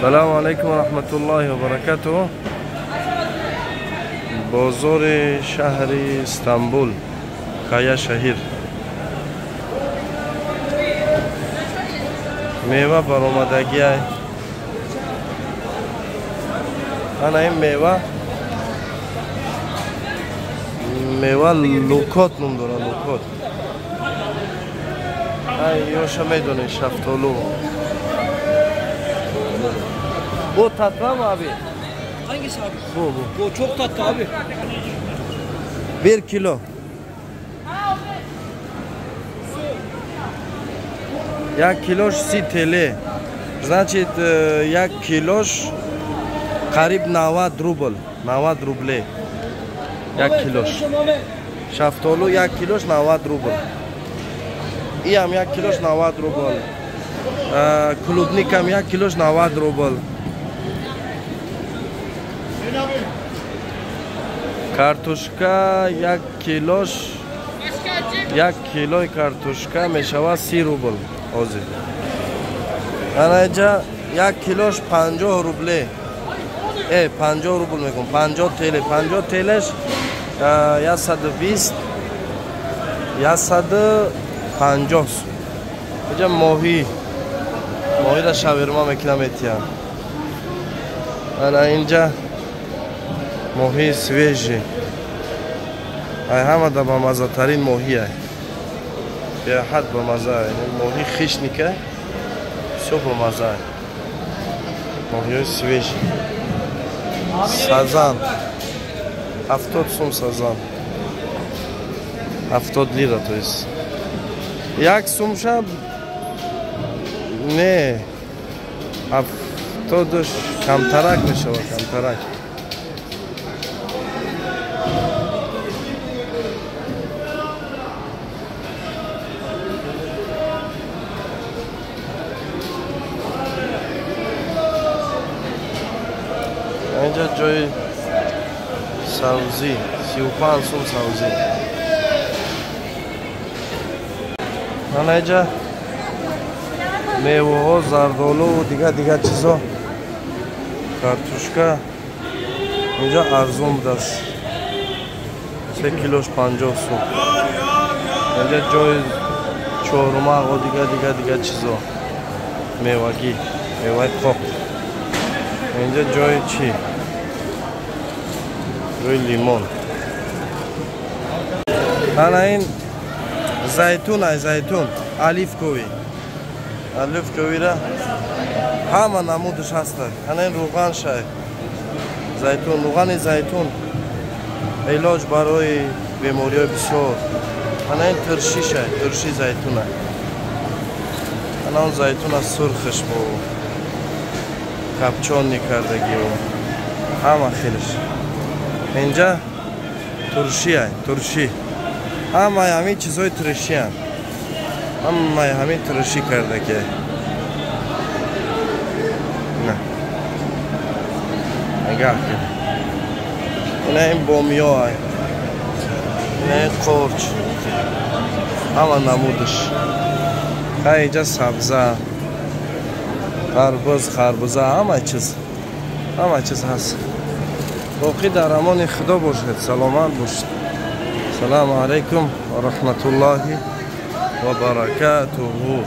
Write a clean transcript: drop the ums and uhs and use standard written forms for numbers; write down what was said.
Салому алайкум ва раҳматуллоҳи ва баракатуҳ. Бозори шаҳри Истанбул, Кая шаҳир. Мева баромадагиай. Ана ин мева, мева лукот ном дорад, лукот. Ай ёша медонӣ, шафтолу. Bu tatlı mı abi? Hangisi abi? Bu. Bu çok tatlı abi. 1 kilo. Як килош 30 TL. Значит, як килош қариб 90 рубл. 90 рубле. Як килош. Шафтолу як килош 90 рубл. Иам як килош 90 рубл. Клубникам як килош 90 рубл. Картошка як килош, як килои картошка мешавад 30 рубл ҳозир. Ана инҷа як килош 50 рубле. 50 рубл мекун, 50 ТЛ, 50 ТЛш 120, 150 сум. Инҷа моҳӣ, моҳиро шаверма мекунам метиҳам. Ана инҷа моҳии свежий. Ай ҳама да бамаззатарин моҳӣ ай. Беҳад бамазза ай. Моҳи хишника, всё бамазза ай. Моҳиҳои свежий. Сазан. 70 сум сазан. 70 лира, то есть. Як сумша не. 70 камтарак мешавад, камтарак. Инҷа ҷои савзӣ, 35 сум савзӣ. Ана инҷа меваҳо, зардолу дигар чизо, картошка инҷа арзон будааст. 3 килош 50 сум. Инҷа ҷои чормағо дигар чизо, мевагӣ, меваи қоқ. Инҷа ҷои чӣ? Ҷои лимон. Ана ин зайтун ай, зайтун оливковый. Оливковыйра ҳама намудаш ҳаст. Ана ин рӯған шай. Зайтун, рӯғани зайтун илоҷ барои бемориҳои бисёр. Ана ин турши шай, турши зайтун ай. Ана он зайтун аз сурхаш бо капчонни кардагиу ҳама хелаш. Инҷа турши ай, турши. Ҳамаи ҳамин чизҳои туршианд. Ҳамаи ҳамин турши кардаги. На. Нигоҳ кун. Ина ин бомиё ай. Ина ин қорч. Ҳама намудаш. Хай инҷа сабза, қарбуз, харбуза, ҳама чиз. Ҳама чиз ҳаст. Боқӣ дар амони Худо бошед, саломат бошед. Салому алайкум ва раҳматуллоҳи ва баракатуҳу.